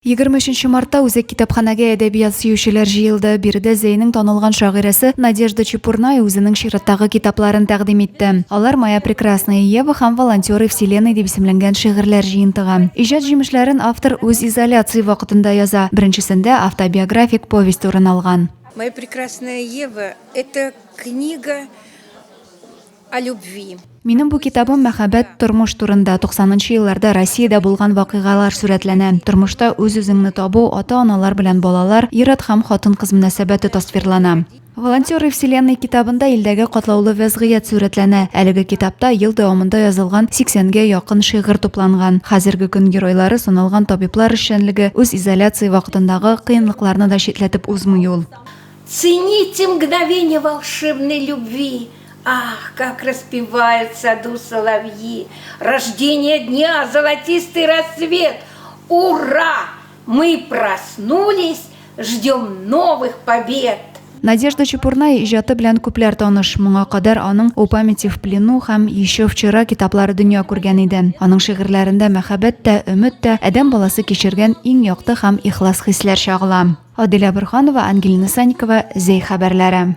23 мартта үзәк китапханәгә әдәбият сөючеләр җыелды. Биредә Зәйнең танылган шагыйрәсе Надежда Чепурная үзенең чираттагы китапларын тәкъдим итте. Алар Моя прекрасная Ева һәм Волонтеры Вселенной дип исемләнгән шигырьләр җыентыгы. Иҗат җимешләрен автор үз изоляция вакытында яза. Беренчесендә автобиографик повесть урын алган. Моя прекрасная Ева, это книга о любви. Минем бу китабым мәхәббәт, тормыш турында, туксанынчы елларда Россиядә булган вакыйгалар сурәтләнә. Тормышта үз-үзеңне табу, ата-аналар белән балалар, ир-ат һәм хатын-кыз мөнәсәбәте тасвирлана. Волонтеры Вселенной китабында илдәге катлаулы вәзгыять сурәтләнә. Әлеге китапта ел дәвамында язылган сиксәнгә якын шигырь тупланган. Хәзерге көн геройлары саналган табиблар эшчәнлеге, үзизоляция вакытындагы кыенлыкларны да читләтеп узмый ул. Цените мгновенья волшебной любви, Ах, как распевают в саду соловьи, Рождение дня, золотистый рассвет! Ура! Мы проснулись, ждем новых побед! Надежда Чепурная иҗаты белән күпләр таныш. Моңа кадәр аның О памяти в плену һәм Еще вчера китаплары дөнья күргән иде. Аның шигырьләрендә мәхәббәт тә, өмет тә, адәм баласы кичергән иң якты һәм ихлас хисләр чагыла. Адилә Борһанова, Ангелина Санникова, Зәй хәбәрләре.